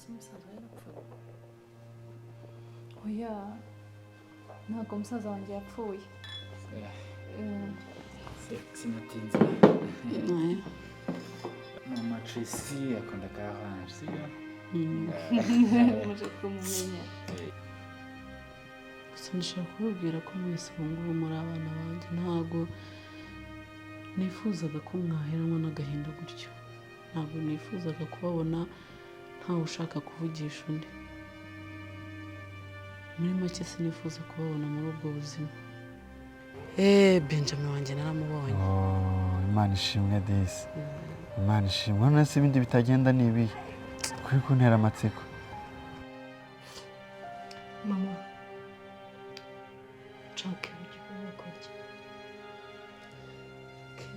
Umusaza yarapfuye? Oya, ntabwo umusaza wanjye yapfuye. Sinatinze. Mama Tracy akunda ka orange, sibyo? Muje kumumenya. Gusa ndashaka kubabwira ko mwese ubu ngubu muri abana banjye. Ntabwo nifuzaga ko mwaheranwa n'agahinda gutyo. Ntabwo nifuzaga kubabona ntawe ushaka kuvugisha undi. Muri make, sinifuza kubabona muri ubwo buzima. Eee, Benjamin wanjye naramubonye. Oh, Imana ishimwe disi, Imana ishimwe. None se ibindi bitagenda ni ibihe kuri kuntera amatsiko? Mama, nshaka ibiryo byo kurya.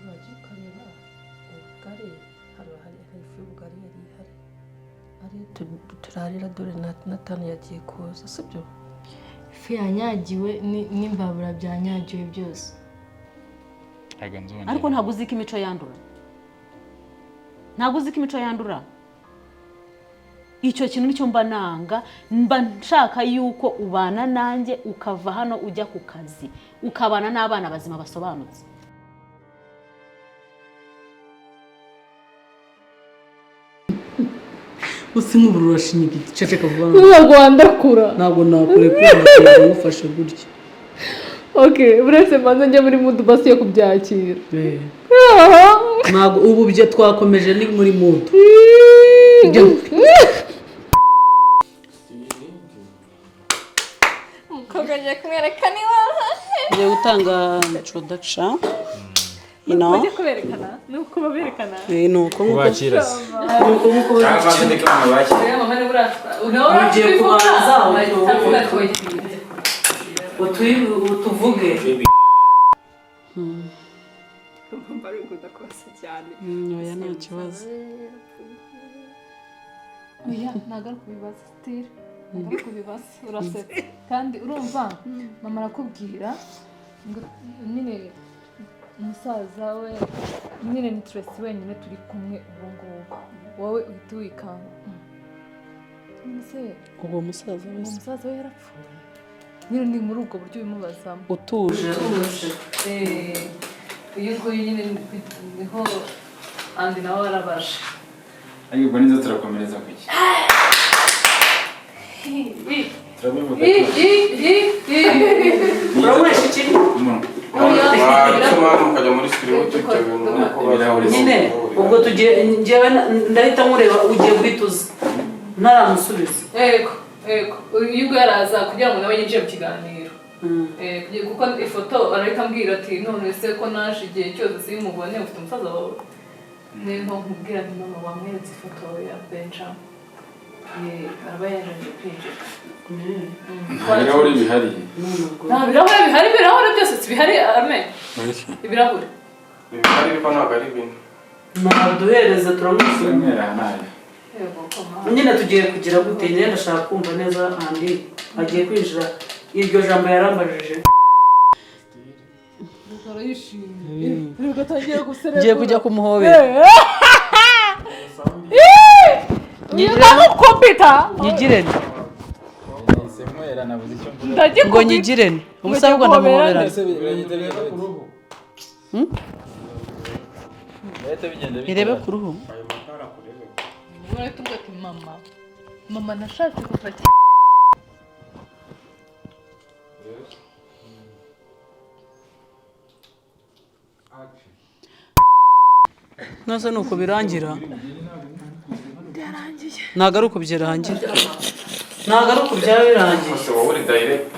Wajya ukareba ubugari, hari ifu y'ubugari yari ihari, ari turarira. Dore Natani yagiye kuza, sibyo? Ifu yanyagiwe n'imbabura byanyagiwe byose. Ntabwo nzongera. Ariko ntabwo uzi ko imico yandura, ntabwo uzi ko imico yandura. Icyo kintu nicyo mba nanga. Mba nshaka yuko ubana nanjye, ukava hano ujya ku kazi, ukabana n'abana bazima basobanutse. Usi nk'ubu urashinyika igiceceka vuba. Ntabwo wandakura. Ntabwo nakurekura, nakomeza ngufashe gutya. Okay, uretse mbanza njya muri mood basi yo kubyakira. Ntabwo ubu byo twakomeje, ni muri mood. Umukobwa agiye kumwereka niba Ngiye gutanga introduction. Bajya kuberekana, ni uko baberekana. Ni uko nguko. Kubakira se? Ni uko nguko. Cyangwa banze ndeke mama bakire. Ugiye kubanza utuvuge. Mba bikunda kose cyane. Oya, nta kibazo. Oya, ntabwo ari kubibaza sitire, ntabwo ari kubibaza. Urasetse kandi urumva mama arakubwira ngo nyine umusaza we nyine ni Tracy wenyine turi kumwe ubu ngubu. Wowe uhita wikanga. None se Ubwo musaza uwo wese musaza we yarapfuye? Nyine ni muri ubwo buryo ubimubazamo. Utuje. Uyu nguyu nyine niho andi nawe arabaje. Ariko ubwo nizo turakomereza ku ki? Turabivuga. Uranywesha iki? Umuntu. Wabisoma hano ukajya muri script, ibyo bintu nuko. Ibirahuri. Nyine ubwo tugiye, njyewe ndahita nkureba, ugiye guhita uza ntaramusubiza. Yego, uyu nguyu araza kugira ngo nawe yinjire mu kiganiro. Kuko ifoto arahita ambwira ati: "None se ko naje igihe cyose simubone, ufite umusaza wawe?" Niyo mpamvu nkubwira nti: "Mama, wamweretse ifoto ya Benjamin." Araba yaje kwinjira. Nta birahuri bihari. Nta birahure bihari, ibirahure byose si bihari ame ibirahure. Ibihari ariko ntabwo ari bine. Ntaduhereza, turamusubiza. Turanywera aha nayo. Yego koma. Nyine tugiye kugira gute? Nyine ndashaka kumva neza andi agiye kwinjira, iryo jambo yarambajije. Arayishimye, nibwo atangiye guserebura. Ngiye kujya kumuhobera. Ndamukubita. Nyigirene. Nahise nywera, nabuze icyo mvuga. Ngo Ndagikubita. nyigirene ubusa, ahubwo ndamuhobera. Ese biragenda bigenda bite? Birahita bigenda bite? Irebe ku ruhu. Ayo matara kurebe. Urahita uvuga ati: "Mama, mama, nashatse kuva kera." Nose ni uko birangira? Ntabwo ari uko byarangira, ntabwo ari uko byaba birangiye. Ese wowe uri direct?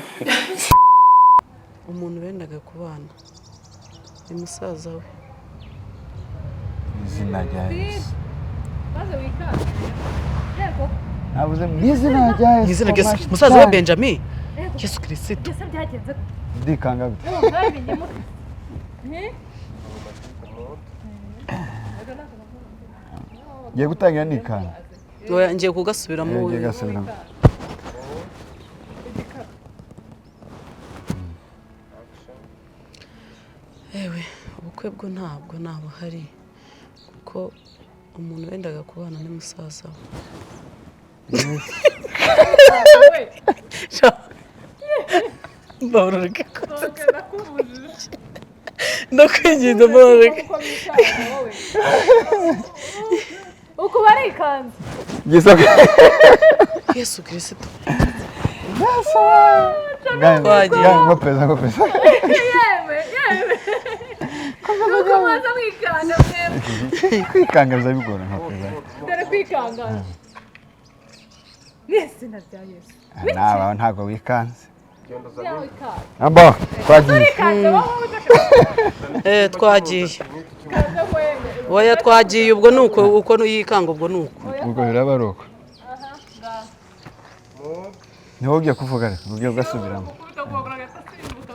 Umuntu bendaga kubana ni musaza we. Mu izina rya Yesu. Maze wikange, yego. Nabuze mu izina rya Yesu. Mu izina rya Yesu. Mama, Musaza we shitani. Benjamin, Yesu Kirisito. Byose byagenze? Ndikanga gute? Mwabimenye mute? Ngiye gutangira nikanga. Oya, ngiye kugasubiramo. Ngiye gasubiramo. Ewe, ubukwe bwo ntabwo ntabuhari, kuko umuntu wendaga kubana ni musaza we. Mbabarira, ndakwinginze, mbabarira. Uku barikanze. Yesu Kirisito. Twagiye. Ngopeza, ngopeza. Yewe, yewe, nuko mwaza mwikanga mwebwe. Kwikanga biza bigora, nkopeza. Dore kwikanga ni izina rya Yesu. Nawe ntabwo wikanze. Yawe ikanga. Abo twagiye. Urikanze wowe udashobora. Eh, twagiye. Kanze wewe. Oya, twagiye. Ubwo ni uko, uko yikanga, ubwo ni uko. Ubwo biraba ari uko. Niwowe ugiye kuvuga, reka ugiye ugasubiramo. Gukubita ukuboko agahita asimbuka.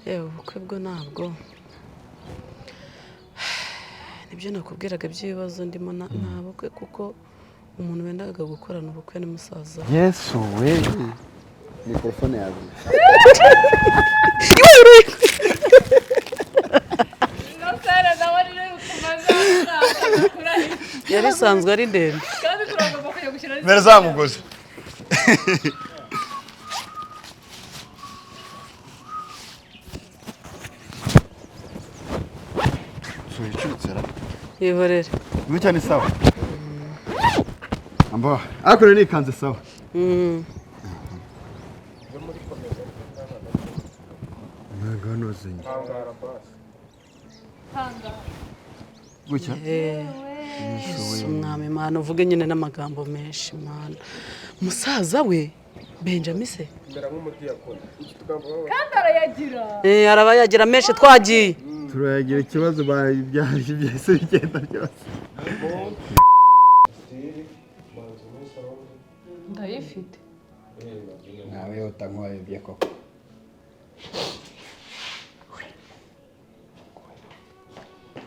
Yewe, ubukwe bwo ntabwo nibyo nakubwiraga by'ibibazo ndimo nta bukwe, kuko umuntu wendaga gukorana ubukwe ni musaza we. Yesu we, mikorofone yawe. Nosere nawe rero kumaza. Yari isanzwe ari ndende. Kandi turagomba kujya gushyira. Mbere zamugozi. Suyicuritse ra. Yihorere. Gutya ni sawa. Ambo, ariko rero nikanze sawa. Ntabwo hano zingi. Gutya. Yesu Mwami Mana, uvuge nyine n'amagambo menshi Mana. Musaza we Benjamin se. Mera nk'umudiyakoni. Iki tugambo. Kandi arayagira. Eh, araba yagira menshi, twagiye. Turagira ikibazo byari byose bigenda byose. Ndayifite. Nawe utankwaye koko.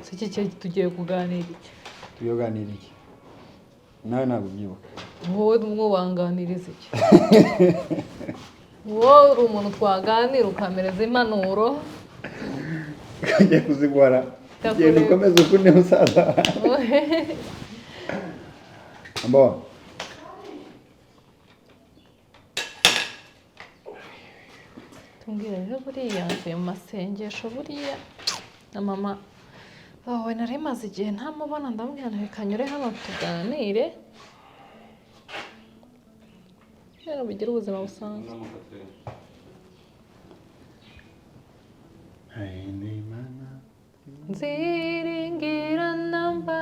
Si iki cyo tugiye kuganira iki? Tuyoganira iki? Nawe ntabwo ubyibuka. Wowe umwe wanganiriza iki? Wowe uri umuntu twaganira ukamereza impanuro. Ugiye kuzigwara. Genda ukomeze ukunde musaza wawe. Ambo. Tumbwira rero, buriya mvuye mu masengesho, buriya na mama wawe nari maze igihe ntamubona, ndamubwira nti reka nyure hano tuganire rero bigire ubuzima busanzwe. Nziringira namba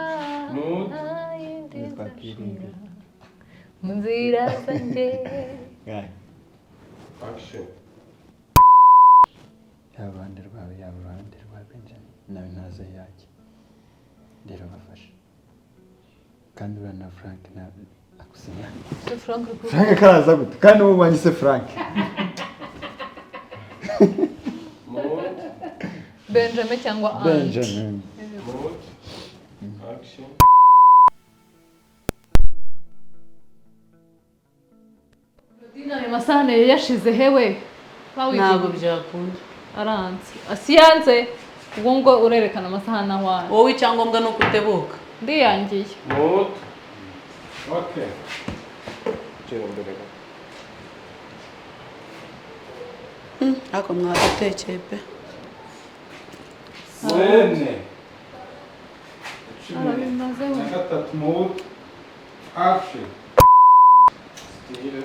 nta yindi nzashira mu nzira zanjye. Action. Yaba uruhande rwawe, yaba uruhande rwa Benjamin, nawe ntaze yajya. Rero bafashe. Kandi uriya na Frank nawe akusinya. Se Frank uri kuvuga? Frank karaza gute? Kandi ubu wanyise Frank. Benjamin cyangwa Ange. Benjamin. Action. Dina, ayo masahane yayashize hewe. Ntabwo byakunda. Aranze asiyanze, ubwo ngo urerekana amasahani aho ari. Wowe icyangombwa ni ukutebuka. Ndiyangiye. Mute. Okay. Cira imbere gato. Ariko mwagatekeye pe. Sene. Arabimaze we. Na gatatu, mute. Action. Stile.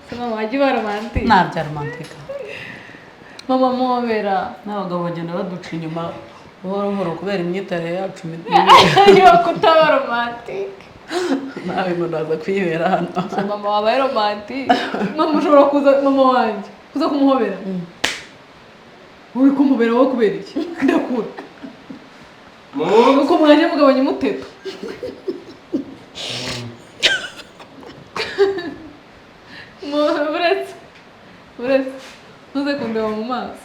Se mama wajya uba romantic. Ntabya romantika. Mama muhobera. N'abagabo bagenda baduca inyuma buhoro buhoro kubera imyitwarire yacu mibi. Yo kutaba romantic. Nawe ngo ndaza kwibera hano. Se mama wabaye romantic, mama ushobora kuza, mama wanjye kuza kumuhobera, uri kumubera wowe kubera iki? Ndakura uko mwaje mugabanya umuteto. Buretse, buretse, ntuze kundeba mu maso.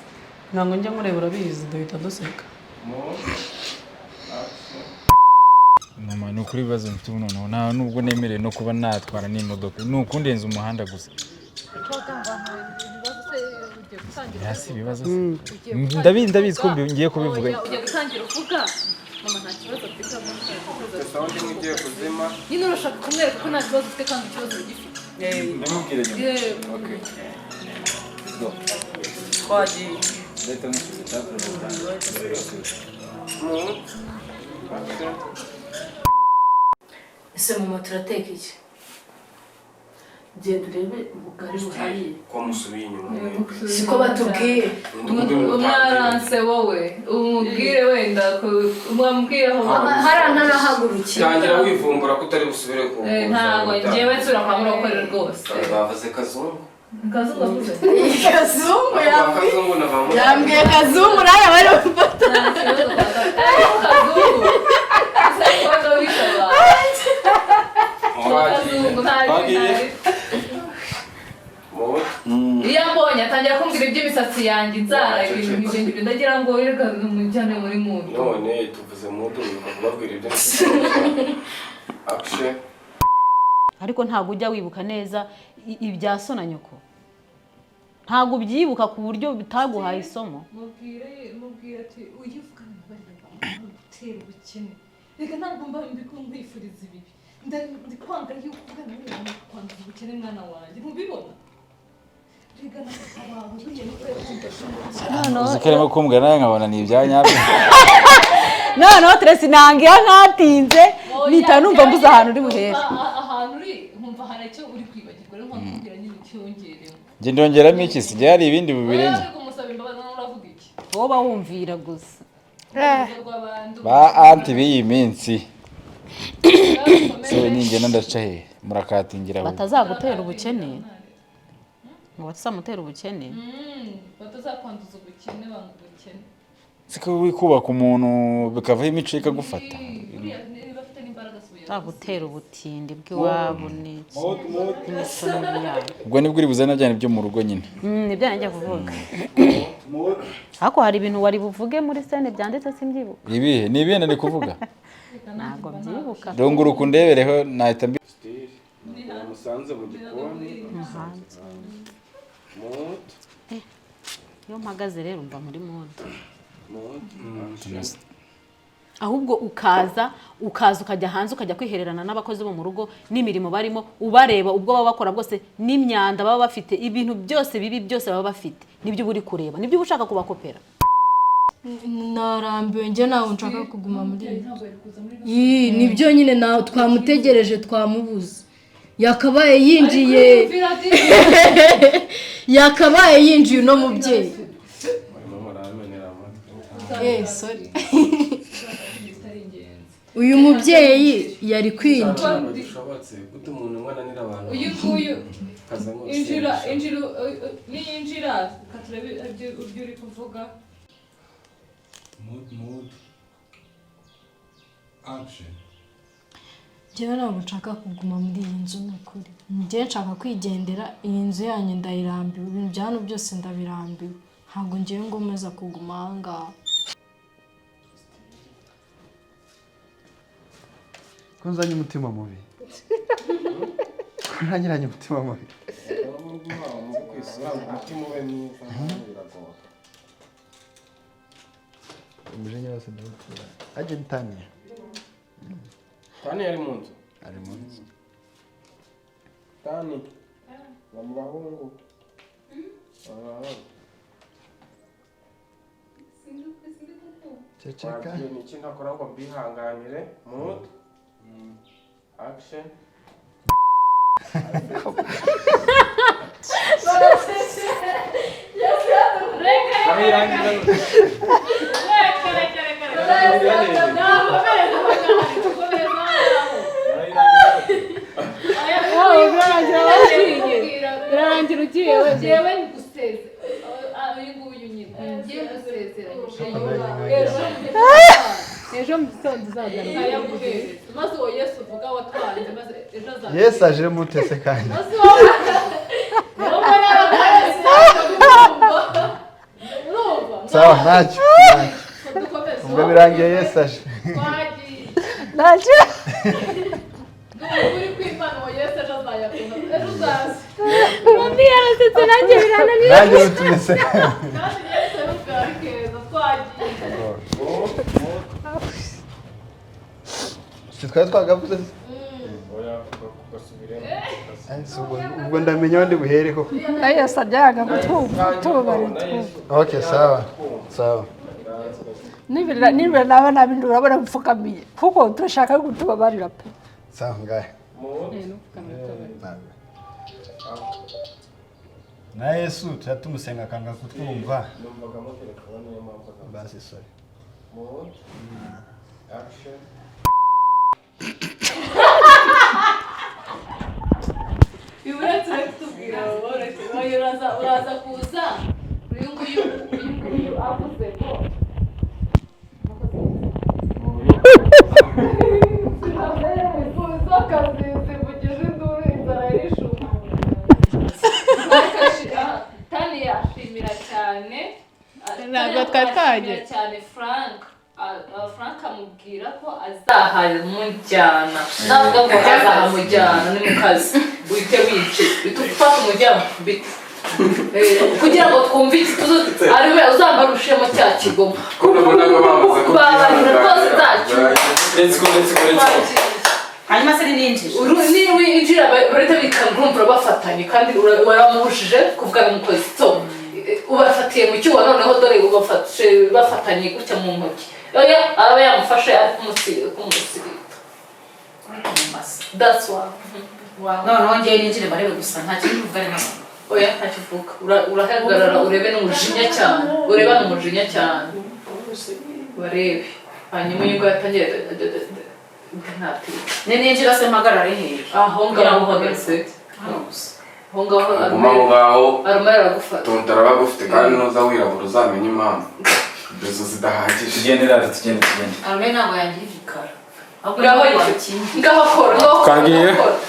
Ntabwo njya nkureba, urabizi, duhita duseka. Mute. Action. Mama, ni ukuri ibibazo mfite ubu noneho nta nubwo nemerewe no kuba natwara n'imodoka, ni ukundenza umuhanda gusa. Gutangira Si ibibazo se? Ugiye gutangira Ndabizi ko uvuga. ngiye kubivuga. Oya, ugiye gutangira uvuga mama nta kibazo afite, mama nta kibazo afite. Sound imwe igiye kuzima. Nyine urashaka kumwereka ko nta kibazo ufite kandi ikibazo ugifite. Ndamubwira nyuma. Yego. Okay. Go. Twagiye. Ndahita musubiza. Mood. Action. Ese mama, turateka iki? Genda urebe ubugari buhari. Ko musubiye inyuma mwebwe? Siko batubwiye. Umwaranse wowe umubwire wenda mwamubwire aho. Hariya ntarahagurukiye. Tangira wivumbura ko utari busubire ku Ntabwo njyewe nsubira kwa murokore rwose. Bavuze kazungu. Kazungu avuze? Kazungu. Ba kazungu na ba murokore. Yambwiye kazungu, nawe bari bufata. Kazungu. Ese ikibazo wisaba? Kazungu ntari. Twagiye. Ntari. Mood. Iyo ambonye atangira kumbwira iby'imisatsi yanjye, inzara, ibintu nk'ibyo ngibyo. Ndagira ngo reka mujyane muri mood. None tuvuze mood, wibuka kubabwira ibyo. Action. Ariko ntabwo ujya wibuka neza ibya so na nyoko, ntabwo ubyibuka ku buryo bitaguhaye isomo. Mubwire, mubwire ati uyivugana na bariya bantu gutera ubukene. Reka, ntabwo mba nkwifuriza ibibi. Ndi kwanga yuko uvugana n'uriya bantu kwanduza ubukene, mwana wanjye. Ntubibona? Reka na papa wawe buriya niko yakundaga. Uzi ko arimo kumbwira nawe nkabona ni ibya nyabyo. Noneho Tracy nangira nkatinze, mpita numva mbuze ahantu uri buhere. Ahantu uri nkumva hari icyo uri kwibagirwa, rero nkakubwira nyine icyongeremo. Njye ndongeramo iki se? Njye hari ibindi bibirenze? Uri kumusaba imbabazi nawe uravuga iki? Wowe uba wumvira gusa. Urugo rw'abandi. Ba anti b'iyi minsi se, ningenda ndaca he? Murakatingira ahubwo. Batazagutera ubukene, ngo batazamutera ubukene. Batazakwanduza ubukene, banga ubukene. Siko wikubaka umuntu bikavaho imico ikagufata. Buriya niba afite n'imbaraga asubiye. Batazagutera ubutindi bw'iwabo n'iki n'imico mibi yabo. Ubwo nibwo uri buzane bya byo mu rugo nyine. Nibyo nanjye kuvuga, ariko hari ibintu wari buvuge muri scène byanditse, simbyibuka. Ibihe ni ibihe nari kuvuga? Ntabwo mbyibuka. Runguruka undebereho, nahita mbi. Musanze mu gikoni. Hanze. Mood. Iyo mpagaze rero mva muri mood. Mood. Ahubwo ukaza ukajya hanze, ukajya kwihererana n'abakozi bo mu rugo n'imirimo barimo, ubareba ubwo baba bakora bwose n'imyanda baba bafite, ibintu byose bibi byose baba bafite, nibyo uba uri kureba, nibyo uba ushaka kubakopera. Narambiwe njye, ntabwo nshaka kuguma muri iyi nzu. Yii, nibyo nyine, nawe twamutegereje twamubuze. Yakabaye yinjiye, yakabaye yinjiye uno mubyeyi. Barimo muramenera amatwi. Sorry, uyu mubyeyi yari kwinjira. Ntabwo gishobotse gute umuntu umwe ananira abantu? Uyu nguyu. Kazamo. Injira, injira, niyinjira katurebe ibyo uri kuvuga. Mood, mood. Action. Njyewe ntabwo nshaka kuguma muri iyi nzu, ni ukuri. Njyewe nshaka kwigendera. Iyi nzu yanyu ndayirambiwe, ibintu bya hano byose ndabirambiwe. Ntabwo ngewe ngomeza kuguma aha ngaha. Ko nzanye umutima mubi, ko ntangiranye umutima mubi? Umutima ube mwiza biragora. Umujinya wose ndawukura ajya ntaniya. Tani yari mu nzu. Ari mu nzu. Tani ba mu bahungu. Ba Ceceka. Wagiye ni iki ntakora ngo mbihanganire? Mood. Action. Reka, reka, reka, nakomereza aho. Birarangira wagiye, birarangira ugiye we. Njyewe nguseze uyu nguyu nyine, ngiye gusezeranyije ejo. Ejo mu gitondo uzagaruka. Nkayaguhereza maze uwo Yesu uvuga watwanze, maze ejo azaza. Yesu aje mutese kandi. Maze wowe urumva. Sawa, ntacyo. Dukomeze. Ubwo birangiye Yesu aje. Twagiye. Ntacyo. Ni ukuri kw'Imana, uwo Yesu ejo azayaguha, ejo uzaza. Mami yarasetse nanjye birananira. Nanjye utumye nseka. Si twari twagavuze se? Ubwo ndamenya aho ndi buhere koko. Nayo yasabye yanga kutwumva tubabarira twumva. Okay, sawa sawa. Nibira naba nabi urabona mfukamiye kuko turashaka kutubabarira pe. Sawa ngahe. Na Yesu turatumusenga akanga kutwumva. Basi sorry. Action. Uretse kutubwira uraza kuza uyu nguyu avuze ngo Tani yashimira cyane. Ntabwo twari twahagera. Cyane Frank. Frank amubwira ko azahamujyana. Navuga ngo azahamujyana ni mu kazi. Uhite wice. Uhite ufata umujyana ukubite. Kugira ngo twumve iki ari we uzambarushemo cya kigoma. Kubabarira rwose zacyo. Let's go, let's go, let's go. Hanyuma se ninjira. Niwinjira barahita bikanga bafatanye kandi waramubushije kuvuga n'umukozi. So ubafatiye mu cyuho noneho dore ubafashe bafatanye gutya mu ntoki. Oya aba yamufashe ari kumusirita. That's why. Noneho ngiye ninjire barebe gusa nta kintu mvugane nabo. Oya ntacyo uvuga. Urahagarara urebe n'umujinya cyane. Ureba n'umujinya cyane. Barebe. Hanyuma yuko yatangiye Ninjira se mpagarare hehe? Aho ngaho uhagaze. Aho ngaho Uguma aho ngaho. Arumara aragufata. Tontara bagufite kandi nuza wirabura uzamenya impamvu. Izo zidahagije. Tugende rero tugende. Arumara ntabwo yangira igikara. Ngaho kora.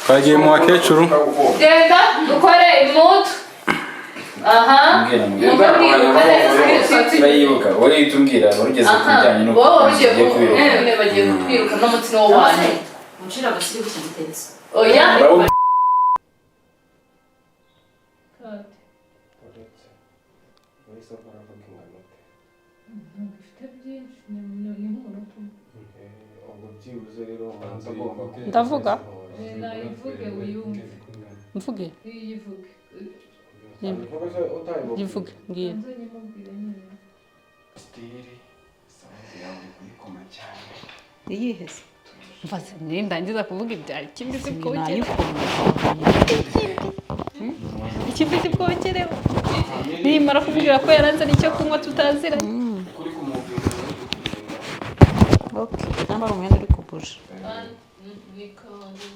Twagiye mu bakecuru. Genda ukore imutu. Aha. Turayibuka. Wowe uhita umbwira wari ugeze ku bijyanye n'uko ugiye kwiruka. Bagiye kwiruka n'umutsima wanjye. Uncira agasiri gusa muteretse. Oya. Ndavuga. Mvuge. Yivuge ngiye. Iyihe se? Mbaze nindangiza kuvuga ibya ikimbizi bwogere. Ikimbizi bwogereho. Nimara kumubwira ko yaranzanye icyo kunywa tutaziranye. Okay, namba ari umwenda uri kubuje.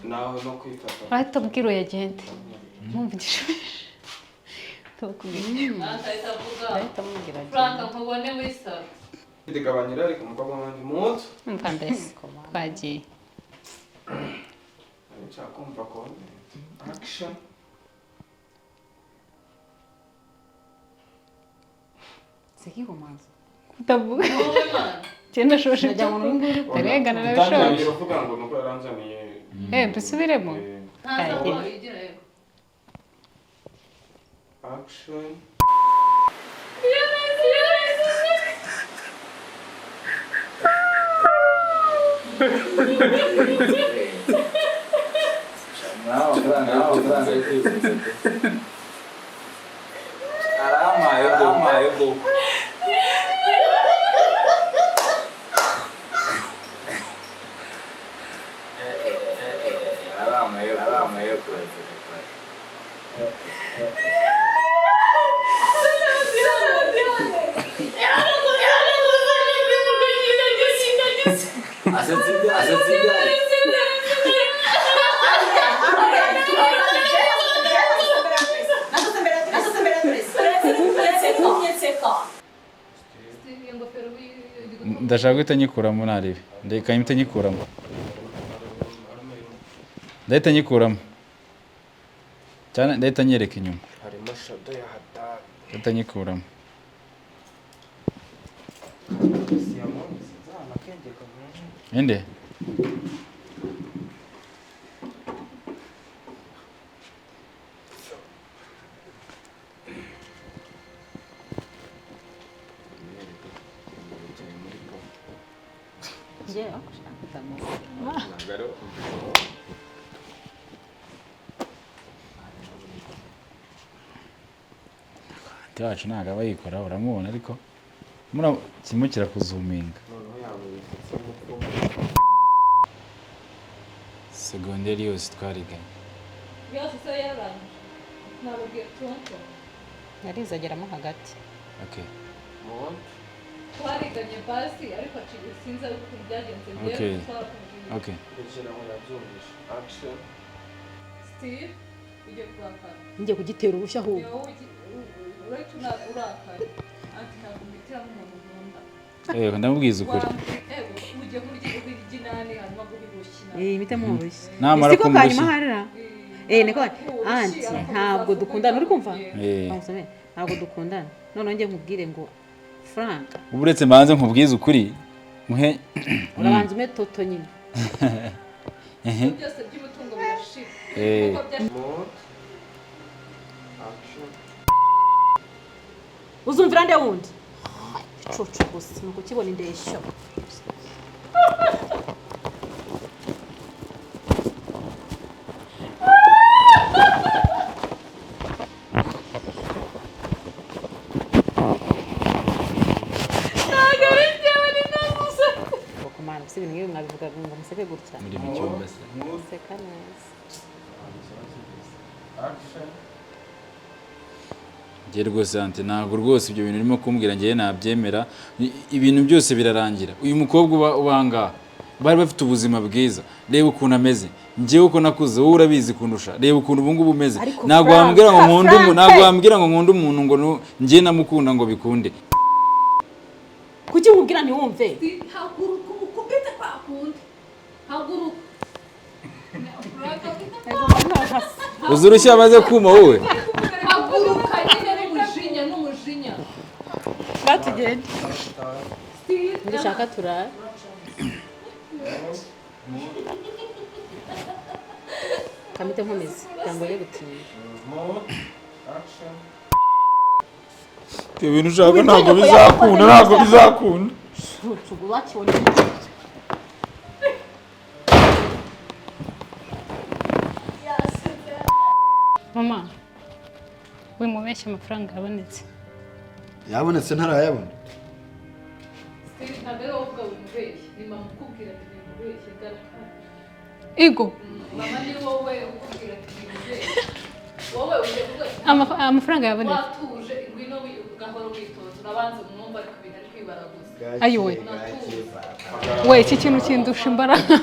Naho no kwifata. Ahita ambwira oya agende. Ntumvugishe. Ndahita mubwira agende. Frank nkubone muri salo. Ndigabanyira ariko umukobwa wanjye muto. Mva mbese twagiye. Nshaka kumva ko action. Sikihumanza. Kutavuga. Cyenda shoshe. Ndarengana nabishoje. Uvuga ngo nuko yaranzaniye. Dusubiremo. Action. Aramaye bwo. Aramaye Ndashaka guhita nyikuramo narebe. Ndeka mpite nyikuramo. Ndahita nyikuramo. Cyane ndahita nyereka inyuma. Harimo shadow ya hatari. Ndahita nyikuramo. Inde? Njyewe ndamuzi. Ntabwo ari Ati wacu ntabwo aba yikora, uramubona, ariko kirimo kirakuzuminga. Noneho yabonye umupfumu. Segonderi yose twariganye. Yose se yararangije, nababwiye tonto. Yarizageramo hagati. Okay. Twariganye basi, ariko sinzi ariko ukuntu byagenze. Okay. Njyewe twarakomeje. Okay. Rekera aho, nabyumvishe. Action. Steve, ugiye kurakara. Ngiye kugitera urushyi ahubwo. Ni wowe urahita urakara. Ati ntabwo mbitiramo umuntu nkunda. Ndamubwiza ukuri. Ugiye kurya inani, hanyuma guha urushyi. Eh, imite mu rushyi. Namara Siko kumurushya. kanyuma harira. Niko anti ntabwo dukundana, uri kumva? Eh. Bamusome, ntabwo dukundana. Noneho njye nkubwire ngo Frank, Ubu uretse mbanze nkubwize ukuri muhe. Urabanza ume toto nyine. Ehe. Byose by'umutungo birashira. Eh. Kuko Mode. Action. Uzumvira nde wundi? Igicucu gusa ni ukukibona indeshyo. Ntabwo ari njyewe, ni naguze. Koko mana, si ibintu nk'ibi mwabivuga ngo museke gutya? Muri mu cyumba se. Seka neza. Action. Njye rwose anti, ntabwo rwose ibyo bintu urimo kumbwira njyewe nabyemera. Ibintu byose birarangira. Uyu mukobwa uba ubangaha, bari bafite ubuzima bwiza, reba ukuntu ameze. Njyewe uko nakuze wowe urabizi kundusha, reba ukuntu ubu ngubu umeze. Ariko Ntabwo Frank, wambwira ngo nkunde umuntu, Frank! ntabwo wambwira ngo nkunde umuntu ngo njye namukunda ngo bikunde. Kuki nkubwira ntiwumve? Haguruka umukubite kwa kundi, haguruka. Uzi urushyi amaze kuma wowe? Haguruka nyine, n'umujinya, n'umujinya. Batugende. Ndushaka turara. Kamite nkomeze kugira ngo ye gutinda. Mode. Action. Ibyo bintu ushaka ntabwo bizakunda, ntabwo bizakunda. Cucu bakibona. Mama, wimubeshya, amafaranga yabonetse. Yabonetse ntarayabona. Steve, ntabwo ari wowe uvuga wimubeshye, ni mama ukubwira ati wimubeshye, garuka. Igo. Mama, ni wowe ukubwira ati wimubeshye, wowe ugiye kuvuga ati Amafaranga yabonetse. Watuje, ngwino gahoro, witonze, urabanza umwumva, ariko ibintu ari kwibaraguza. Ayiwe. We, iki kintu kindusha imbaraga,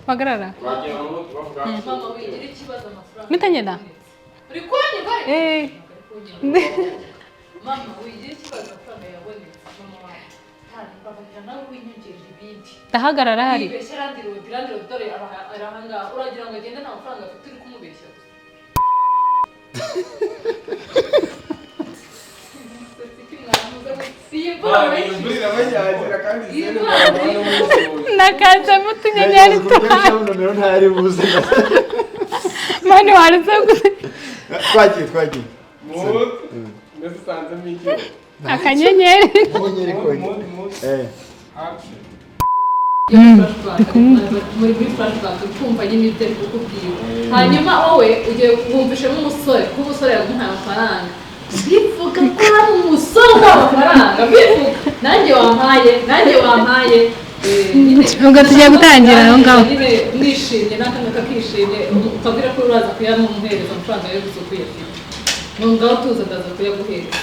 bagarara. Bagiye mu mode bavuga. Mama, wigira ikibazo, amafaranga Mitanyenda. uri kunyumva? Eh. Mama, wigira ikibazo, amafaranga yabonetse. Mama wawe mbabarira, nawe winyongeje ibindi. Ndahagarara hari. Wibeshya landlord, landlord dore ari ahangaha, uragira ngo agende nta mafaranga afite? Uri kumubeshya gusa. Iyi mvura Irabanyagira kandi Iyi izere mvura Nakanzemo utunyenyeri twawe. Nomero ntari buze. Mani, waretse gusa. Twagiye, twagiye. Mode. Mbese usanzemo iki? Akanyenyeri. Akanyenyeri konyine. Mode, mode. Eh. Action. Muri flashback kumva nyine ibyo ari kukubwira, hanyuma wowe ugiye wumvishemo umusore, ko umusore yaguhaye amafaranga, bivuga ko hari umusore uguha amafaranga, bivuga nanjye wampaye, nanjye wampaye. Nyine Ubwo tugiye gutangira aho ngaho. Nyine mwishimye n'akana kakishimye, ukabwira ko uraza kuyamuhereza amafaranga yo gusa uyafite, ngaho tuza, ndaza kuyaguhereza.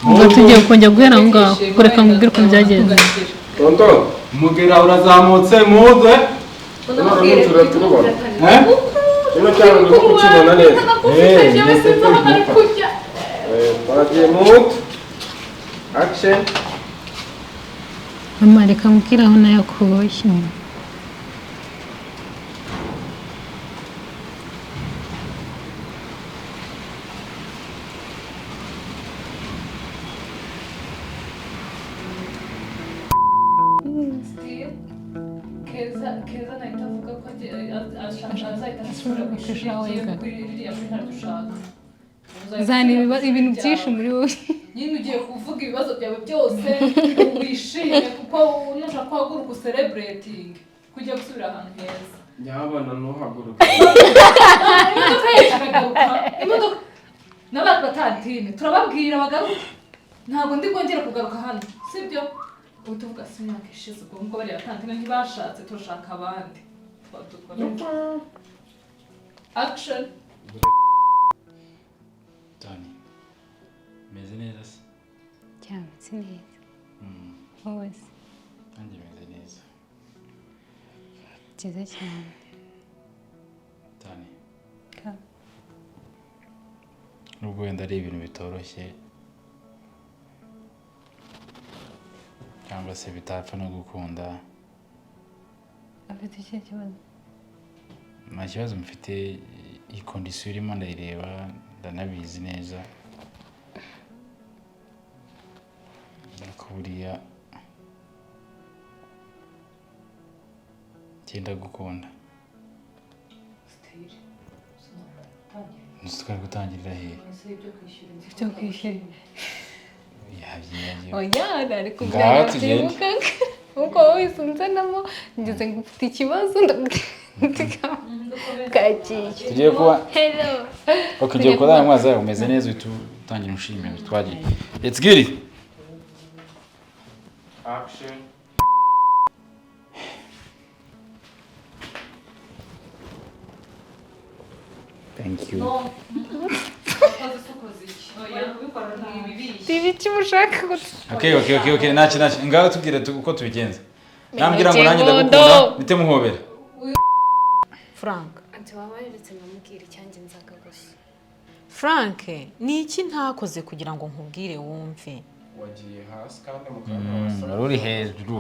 Ubwo tugiye kongera guhera aho ngaho, kureka nkubwire ukuntu byagenze. Tonto, umugera urazamutse muze. Unamubwire. Eh? Kino cyaro ndimo kukibona neza. Njyewe sinzi aho nari kujya. Twagiye mode. Action. Mama, reka nkubwire aho nayakuye. Keza, Keza nahita avuga ko azahita asubira ku ishuri, aho agiye yigaga. kuri ririya shuri ntaryo ushaka. Zana ibintu byinshi muri wowe. Nyine ugiye kuvuga ibibazo byawe byose wishimye kuko nushaka guhaguruka ucelebrating kujya gusubira ahantu heza. Nyabana ntuhaguruke. Imodoka yacu iragaruka, imodoka n'abantu batantine turababwira bagaruke, ntabwo ndi bwongere kugaruka hano, sibyo? Ubu tuvuga si imyaka ishize ubwo ngubwo bariya batantine ntibashatse, turashaka abandi. Action. Tani, meze neza se? Cyane, si neza. Wowe se? Nanjye meze neza. Byiza cyane. Tani, Ka. nubwo wenda ari ibintu bitoroshye cyangwa se bitapfa no gukunda, Afite ikihe kibazo? nta kibazo mfite. Iyi condition irimo ndayireba, ndanabizi neza, ariko buriya ngenda gukunda. Nzi twari gutangirira hehe? Ibyo kwishyura. Yabyibagiwe. Oya, nari Ngaho kubyanga tugende. byibuka nkuko wowe wisunzenamo ngeze ngo ufite ikibazo ndabwagiye. Tugiye kuba Hello. Ok, ugiye kuba amazi yawe umeze neza, uhita utangira ushimira twagiye. Let's get it. Action. Thank you. No. Ukoze se ukoze iki? Oya, ni ibibi. Ibiki mushaka Okay, ntacyo. Ngaho tubwire uko tubigenza. Nambwira ngo nanjye ndagukunda, mpite muhobera. Frank. Anti wabaretse nkamubwira icyanjye nzaga gusa. Frank, ni iki ntakoze kugira ngo nkubwire wumve? Wagiye hasi kandi mu kanwa. Wari uri hejuru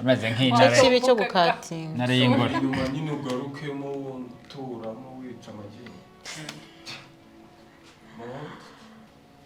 ameze nk'intare. Icyo kibi cyo gukatinga. Intare y'ingore. Nyuma nyine ugarukemo uturamo wica amagi.